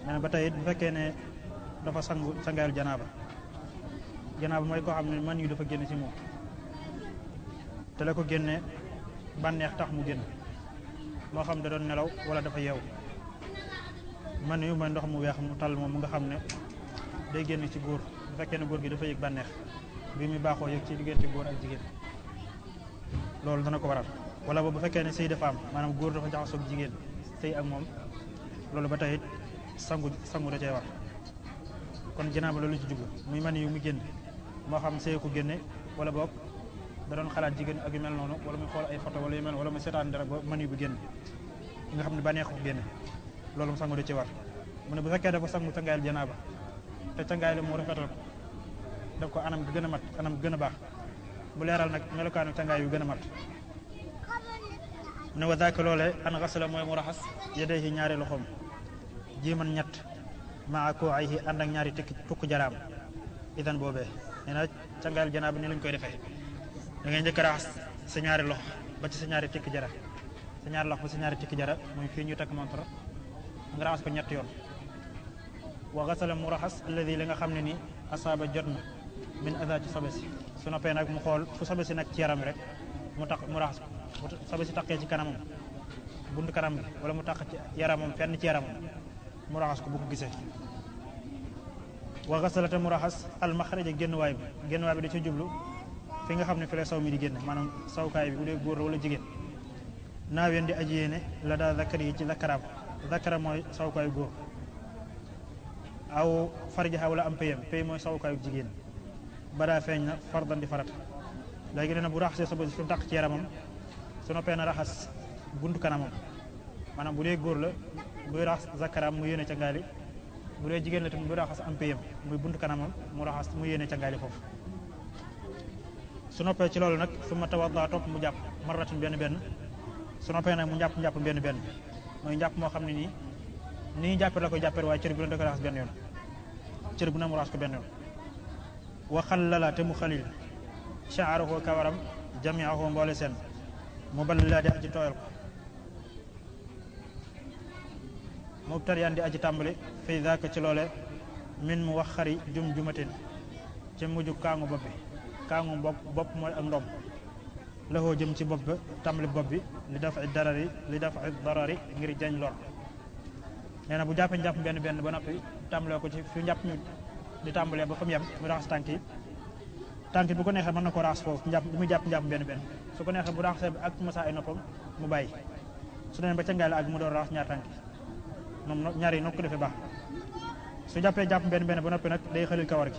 nee na ba tey it bu fekkee ne dafa sangaayal janaaba mooy koo xam ne man yu dafa génn ci moom te la ko génne bànneex tax mu génn moo xam da doon nelaw wala dafa yeewu man yu mooy ndox mu weex mu tàll moom mu nga xam ne day génn ci góor bu fekkee ne góor gi dafa yëg bànneex bi muy baaxoo yëg ci diggante góor ak jigéen loolu dana ko waral wala boobu bu fekkee ne sëy dafa am maanaam góor dafa jaxasoo ak jigéen sëy ak moom loolu ba tey sangu da cee war kon janaaba loolu ci jublu muy man yu mu génn moo xam sëy ko génne wala boog da doon xalaat jigéen ak yu mel noonu wala muy xool ay photo wala yu mel wala muy seetaan dara ba man yu bu génn nga xam ne bànneex ko génne loolu mu sangu da ci war mu ne bu fekkee dafa sangu cangaayal janaaba te cangaay la mu rafetal ko def ko anam gi gën a mat anam gi gën a baax bu leeral nag melokaanu cangaay yu gën a mat mu ne wa daaka loolee an xasala mooy mu raxas yadayhi ñaari loxoom jiiman ñett maa ko ayhi ànd ak ñaari tukk jaraam idan boobee nee na cangaayal janaaba ni lañ koy defee da ngay njëkk a raxas sa ñaari loxo ba ci sa ñaari tikki jara sa ñaari loxo ba sa ñaari tikki jara mooy fii ñu takk montre nga raxas ko ñett yoon wa xasala mu raxas alladi li nga xam ne ni asaaba jot na min ada ci sobe si su noppee nag mu xool fu sobe si nag ci yaram rek mu raxas ko bu sobe si taqee ci kanamam bunt kanam gi wala mu taq ci yaramam fenn ci yaramam mu raxas ko bu ko gisee wa xasala te mu raxas almaxraja génnuwaay bi da ci jublu fi nga xam ne fi la saw mi di génn maanaam sawkaay bi bu dee góor wala jigéen naaween di aji yéene la daa zakkar yi ci zakkara mooy sawkaayu góor aw farjaha wala am pay mooy sawkaayu jigéen badaa feeñ na fardan di farata léegi nee na bu raxasee sobe fi mu taq ci yaramam su noppee na raxas buntu kanamam maanaam bu dee góor la buy raxas zakkaraam mu yéene ca ngaali bu dee jigéen la tamit buy raxas am payam muy buntu kanamam mu raxas mu yéene ca ngaali foofu su noppee ci loolu nag su ma tawadda topp mu jàpp marratin benn su noppee nag mu njàpp benn mooy njàpp moo xam ne nii ni jàppee la koy jàppee waaye cër bu ne da ko raxas benn yoon cër bu ne mu raxas ko benn yoon wa xallala te mu xalil sha'arahu kawaram jami'ahu mboole seen mu ballila di aji tooyal ko mubtadiyan di aji tàmbali fii daaka ci loole min mu wax xari jumatin ci mujj kaangu bopp bi kaangu bopp mooy ak ndom laxoo jëm ci bopp ba tàmbali bopp bi li dafa darari ngir jañ lor nee na bu jàppee njàpp benn ba noppi tàmbalee ko ci fi njàpp mi di tàmbalee ba fa mu yem mu raxas tànk yi bu ko neexee mën na ko raxas foofu bu muy jàpp benn su ko neexee bu raxasee ak masa ay noppam mu bàyyi su demee ba ca ngaay la ak mu door raxas ñaar tànk yi moom ñaar yi noo ko defee baax su jàppee jàpp benn ba noppi nag day xalil kawar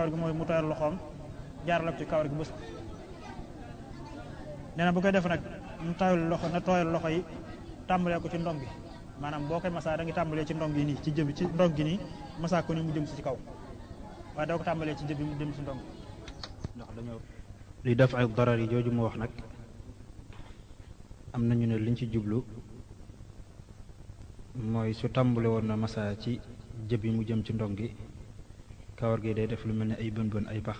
gi mooy mu tooyal loxoom jaarale ko ci kawar gi bës nee na bu koy def nag na tooyal loxo yi tàmbalee ko ci ndong gi maanaam boo koy masaa da nga tàmbalee ci ndong gi nii ci ndong gi nii masaa ko ni mu jëm si ci kaw waaye doo ko tàmbalee ci jëbi mu jëm si ndong ndax dañoo li def ay darar yi jooju mu wax nag am nañu ne liñ ci jublu mooy su tàmbale woon na masaa ci jëbi mu jëm ci ndong gi kawar gi day def lu mel ne ay bën ay pax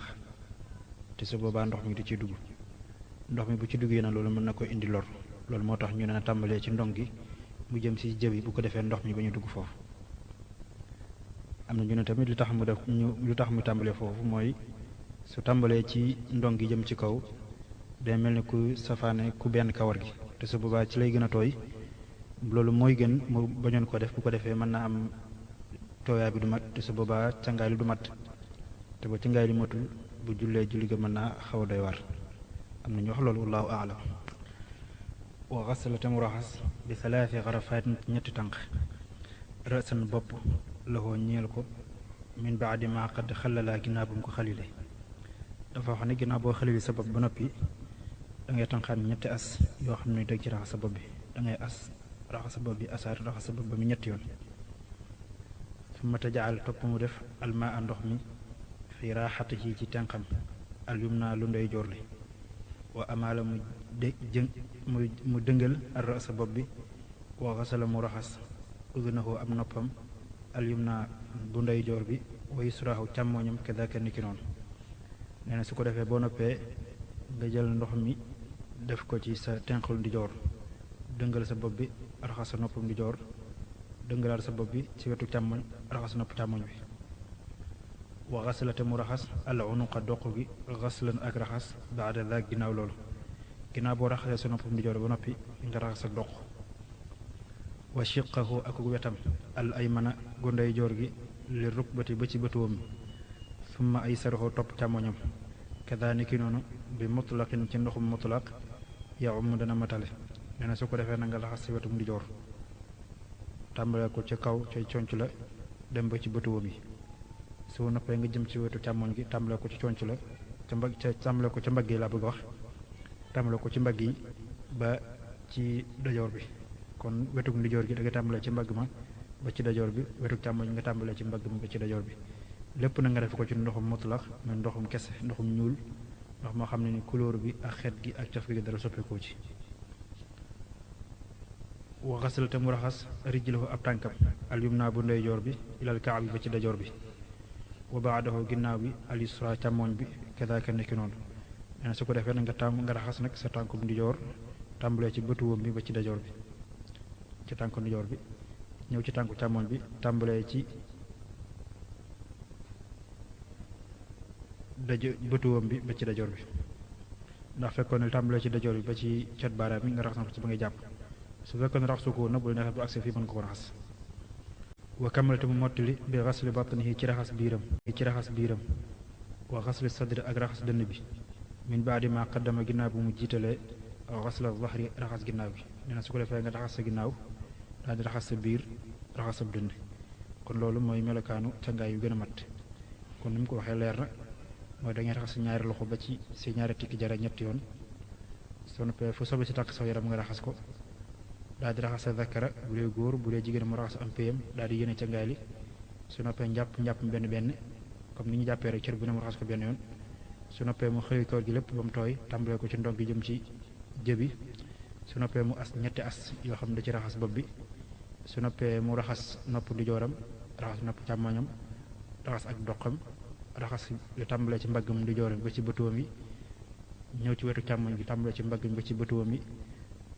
te su boobaa ndox mi di ci dugg ndox mi bu ci duggee na loolu mën na ko indi lor loolu moo tax ñu ne na tàmbalee ci ndong gi mu jëm ci jëbi bu ko defee ndox mi ba ñu dugg foofu am na ñu ne tamit lu tax mu tàmbalee foofu mooy su tàmbalee ci ndong gi jëm ci kaw day mel ni ku safaane ku benn kawar gi te su boobaa ci lay gën a tooy loolu mooy gën mu bañoon ko def bu ko defee mën na am tooyaay bi du mat te su boobaa cangaay li du mat te ba cangaay li matul bu jullee julli ga mën naa xaw a doy war am na ñu wax loolu wallahu aalam wa xasala te mu raxas bi salaasi xarafaat ñetti tànk rësan bopp loxoo ñeel ko min baadi ma qad xalalaa ginnaaw bu mu ko xalile dafa wax ne ginnaaw boo xalili sa bopp ba noppi da ngay tànqaat ñetti as yoo xam ne dëgg ci raxas sa bopp bi da ngay raxas sa bopp bi asaat raxas sa bopp ba mu ñetti yoon su ma tajaal topp mu def almaa ndox mi fi raaxatihi ci tenqam alyumna lu ndey joor li wa amaala mu dëngal ar sa bopp bi wa xasala mu raxas udunahu am noppam alyumna bu ndey joor bi wa yusrahu càmmooñam kadaka niki noonu nee na su ko defee boo noppee nga jël ndox mi def ko ci sa tenqul ndi joor dëngal sa bopp bi raxas sa noppam ndi joor dëngalaat sa bopp bi ci wetu càmmoñ raxas nopp càmmoñ bi wa xaslate mu raxas al unuqa doq gi xaslan ak raxas baada daak ginnaaw loolu ginnaaw boo raxasee sa nopp ndijoor ba noppi nga raxas ak doq wa shiqahu ak wetam al aymana gu ndeyjoor gi li rukbati ba ci bëtuwam mi summa ay saruxoo topp càmmoñam kadaaniki noonu bi mutlaqin ci ndoxum mutlaq yawum dana matale nee na su ko defee na nga raxas ci wetum ndijoor tàmbalee ko ca kaw ca conc la dem ba ci bëtuwam yi su noppee nga jëm ci wetu càmmoñ gi tàmbalee ko ci conc la tàmbalee ko ca mbagg yi laa bëgg wax tàmbalee ko ci mbagg yi ba ci dajoor bi kon wetuk ndijoor gi da nga tàmbalee ci mbagg ma ba ci dajoor bi wetuk càmmoñ nga tàmbalee ci mbagg ma ba ci dajoor bi lépp na nga def ko ci ndoxum mutlaq muy ndoxum kese ndoxum ñuul ndox moo xam ne ni couleur bi ak xet gi ak caf gi dara soppeekoo ci wa xasal te mu raxas rijlahu ab tànkam al yumna bu ndeyjoor bi ilal kaab bi ba ci dajoor bi wa baadahu ginnaaw bi al yusra càmmoñ bi kadaaka nekki noonu nee na su ko defee na nga raxas nag sa tànkum ndijoor tàmbalee ci bëtu wóom bi ba ci dajoor bi ci tànku ndijoor bi ñëw ci tànku càmmoñ bi tàmbalee ci bëtu wóom bi ba ci dajoor bi ndax fekkoon ne tàmbalee ci dajoor bi ba ci cat baaraam bi nga raxas na ko ci ba ngay jàpp su fekkoon ne raxasu ko nag bu neexee bu agsi fii mën nga ko raxas wa kamalate mu mottali bi xasli batnihi ci raxas biiram wa xasli sadri ak raxas dënn bi min baadi ma qaddama ginnaaw bu mu jiitalee xasla zahri raxas ginnaaw bi nee na su ko defee nga raxas sa ginnaaw daal di raxas sa biir raxas sa dënn kon loolu mooy melokaanu cangaay yu gën a mat kon ni mu ko waxee leer na mooy da ngay raxas sa ñaari loxo ba ci si ñaari tikki jara ñetti yoon soo noppee fu sobe si tàkk saw yaram nga raxas ko daal di raxas sa zakara bu dee góor bu dee jigéen mu raxas am payam daal di yéene cangaay li su noppee njàpp benn comme ni ñu jàppee rek cër bu ne mu raxas ko benn yoon su noppee mu xëy kawar gi lépp ba mu tooy tàmbalee ko ci ndong gi jëm ci jëbi su noppee mu as ñetti as yoo xam ne da ci raxas bopp bi su noppee mu raxas nopp ndijooram raxas nopp càmmoñam raxas ak doqam raxas lu tàmbalee ci mbaggam ndijooram ba ci bëtuwam yi ñëw ci wetu càmmoñ gi tàmbalee ci mbaggam ba ci bëtuwam yi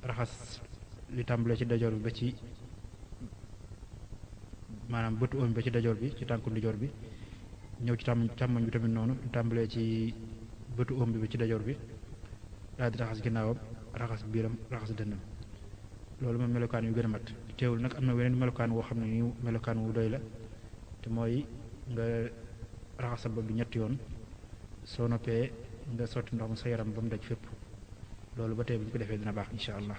raxas li tàmbalee ci dajoor bi ba ci maanaam bëtu oom bi ba ci dajoor bi ci tànku ndijoor bi ñëw ci càmmoñ bi tamit noonu tàmbalee ci bëtu oom bi ba ci dajoor bi daal di raxas ginnaawam raxas biiram raxas dënnam loolu moom melokaan yu gën a mat teewul nag am na weneen melokaan woo xam ne nii melokaan wu doy la te mooy nga raxas sa bopp bi ñetti yoon soo noppee nga sotti ndox mu sa yaram ba mu daj fépp loolu ba tey bu ñu ko defee dina baax incha allah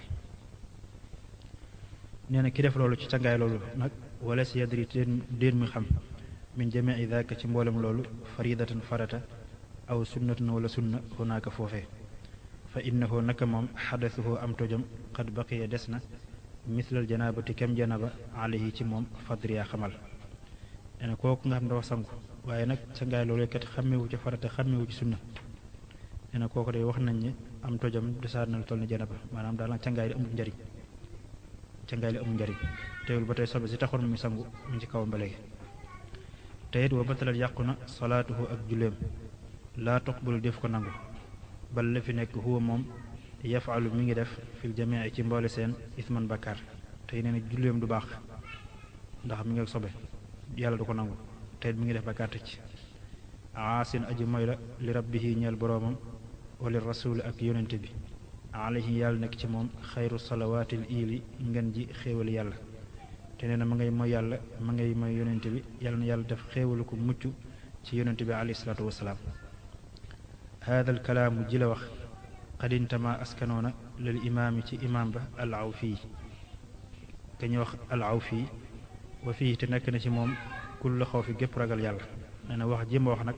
nee na ki def loolu ci cangaay loolu nag wala si yadri déen mi xam min jamii daaka ci mboolem loolu faridatan farata aw sunnatan wala sunna hunaaka foofee fa innahu naka moom xadasuhu am tojam xad baqiya des na mislal janaabati kem janaba alayhi ci moom fadriya xamal nee na kooku nga xam dafa sangu waaye nag cangaay loolu kat xàmmewu ci farata xàmmewu ci sunna nee na kooku day wax nañ ne am tojam desaat na lu toll ni janaba maanaam daal nag cangaay li amul njariñ cangaay li amul njariñ teewul ba tey sobe si taxoon muy sangu mu ci kawam ba léegi te it wa batalat yàqu na salaatuhu ak julleem laa tuqbalu def ko nangu bal la fi nekk huwa moom yafalu mi ngi def fil jamii ci mboole seen isman bakkaar tey nee na julleem du baax ndax mi ngi ak sobe yàlla du ko nangu te it mi ngi def bakkaar tëcc aasin aji mooy la li rabbihi ñeel boroomam wali rasuli ak yonente bi alayhi yàlla nekk ci moom xayru salawaatil iili ngeen ji xéewal yàlla te nee na ma ngay mooy yàlla ma ngay mooy yonente bi yàlla na yàlla def xéewalu ko mucc ci yonente bi alayhi salaatu wasalaam haadal kalaamu ji la wax xadintama askanoona lil imaami ci imaam ba al awfi ka ñu wax al awfi wa fii te nekk na ci moom kulla xawfi gépp ragal yàlla nee na wax ji ma wax nag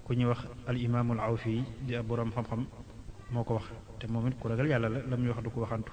ku ñuy wax al imaamul awfi di ab boroom xam-xam moo ko wax te moom it ku ragal yàlla la muy wax du ko waxantu